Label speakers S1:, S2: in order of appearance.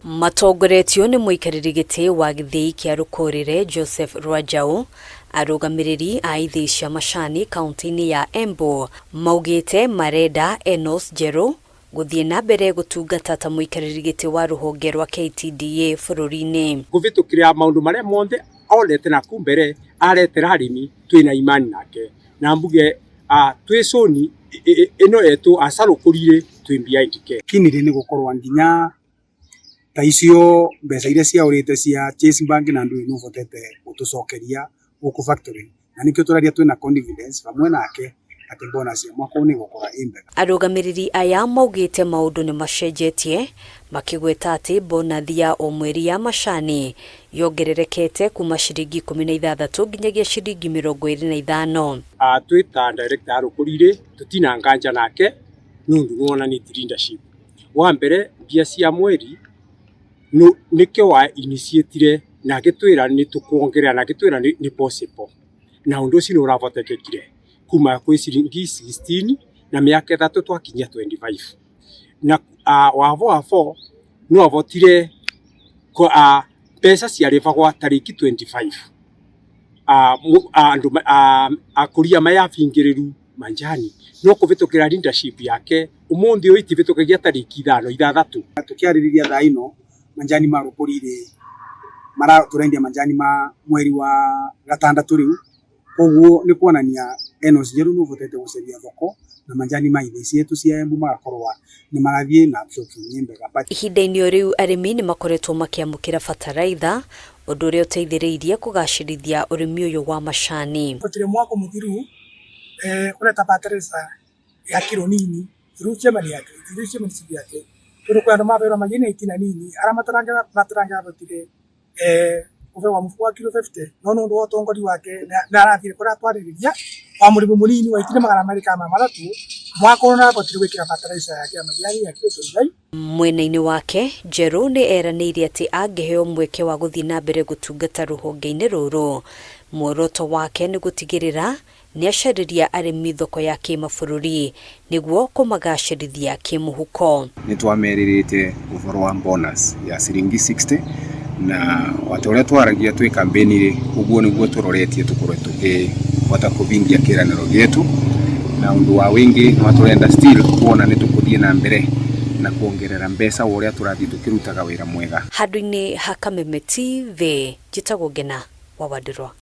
S1: Matongoretio nĩ mũikarĩri gĩtĩ wa gĩthĩi kĩa Rũkũrĩre Joseph Rwanjaũ, arũgamĩrĩri a ithĩi cia macani kaunti-inĩ ya Embu maugĩte marenda Enos Njerũ gũthiĩ na mbere gũtungata ta mũikarĩri gĩtĩ wa rũhonge rwa KTDA bũrũri-inĩ.
S2: Kũvĩtũkĩra maũndũ marĩa monthe onete na kuu mbere aretera arĩmi twĩna imani nake na mbuge twĩ cũni ĩno yetu acarũkũrire twĩ behind ke.
S3: Kinire nĩ gũkorwo nginya ta icio mbeca iria ciaũrĩte cia Chase Bank na ndũĩ nĩ ũhotete gũtũcokeria gũkũ factory na nĩkĩo tũraria twĩna confidence hamwe nake atĩ bonus ya mwaka ũyũ nĩ ĩgũkorwo ĩ mbega.
S1: Arũgamĩrĩri aya maugĩte maũndũ nĩ macenjetie makĩgweta atĩ bonathi ya o mweri ya macani yongererekete kuma ciringi 16 nginyagia ciringi 25.
S2: Twĩ ta director a Rũkũrire tũtina nganja nake nĩ ũndũ nĩ wonanĩtie leadership. Wa mbere mbia cia mweri nĩkĩo wa initiatire na agĩtwĩra nĩ tũkuongerera na agĩtwĩra nĩ possible na ũndũ ũcio nĩ ũravotekekire kuma kwĩ ciringi 16 na mĩaka 3 twakinyia 25 na wavo wavo no avotire mbeca ciarĩbagwa tarĩki 25 andũ akũria maya abingĩrĩru manjani no kũvĩtũkĩra leadership yake ũmũthĩ ũyũ itivĩtũkagia tarĩki 5 6.
S3: Tũkĩarĩrĩria thaa ino manjani ma Rũkũrire tũrendia manjani ma mweri wa gatandatũ rĩu, koguo nĩ kuonania Enos Njerũ nĩ ũhotete gũcaria thoko na manjani ma ithĩi cietu cia Embu magakorwo nĩ marathiĩ na absorption nĩ mbega.
S1: Ihinda-inĩ o rĩu arĩmi nĩ makoretwo makĩamũkĩra bataraitha ũndũ ũrĩa ũteithĩrĩirie kũgacĩrithia ũrĩmi ũyũ wa macani.
S4: Gũtirĩ mwaka mũthiru kũreta bataraitha ya kiro nini through chairman yake, through chairmanship yake, tondu kwĩ andũ mabeirwo magĩrĩ na itina nini arĩa matarangĩavotire kũbewa mũbuko wa kiro 50 no nĩ ũndũ wa ũtongoria wake nĩ arathire kũrĩa atwarĩrĩria wa mũrĩmi mũnini wa itina 203 mwaka ũyũ nĩarahotire gwĩkĩra bataraitha yake ya majani ya kiro 25.
S1: Mwena-inĩ wake Njerũ nĩ eranĩire atĩ angĩheo mweke wa gũthiĩ na mbere gũtungata rũhonge-inĩ rũrũ, muoroto wake nĩ gũtigĩrĩra nĩ acarĩria arĩmi thoko ya kĩmabũrũri nĩguo kũmagacĩrithia kĩmũhuko.
S5: Nĩ twamerĩrĩte ũhoro wa bonus ya ciringi 60 na wata ũrĩa twaragia twĩ campaign rĩ, ũguo nĩguo tũroretie tũkorwe tũkĩhota kũvingia kĩranĩro gĩetu, na ũndũ wa wĩngĩ no tũrenda still kuona nĩ tũkũthiĩ na mbere na kuongerera mbeca o ũrĩa tũrathiĩ tũkĩrutaga wĩra mwega.
S1: Handũ-inĩ ha Kameme TV, njĩtagwo Ngena wa Wandirwa.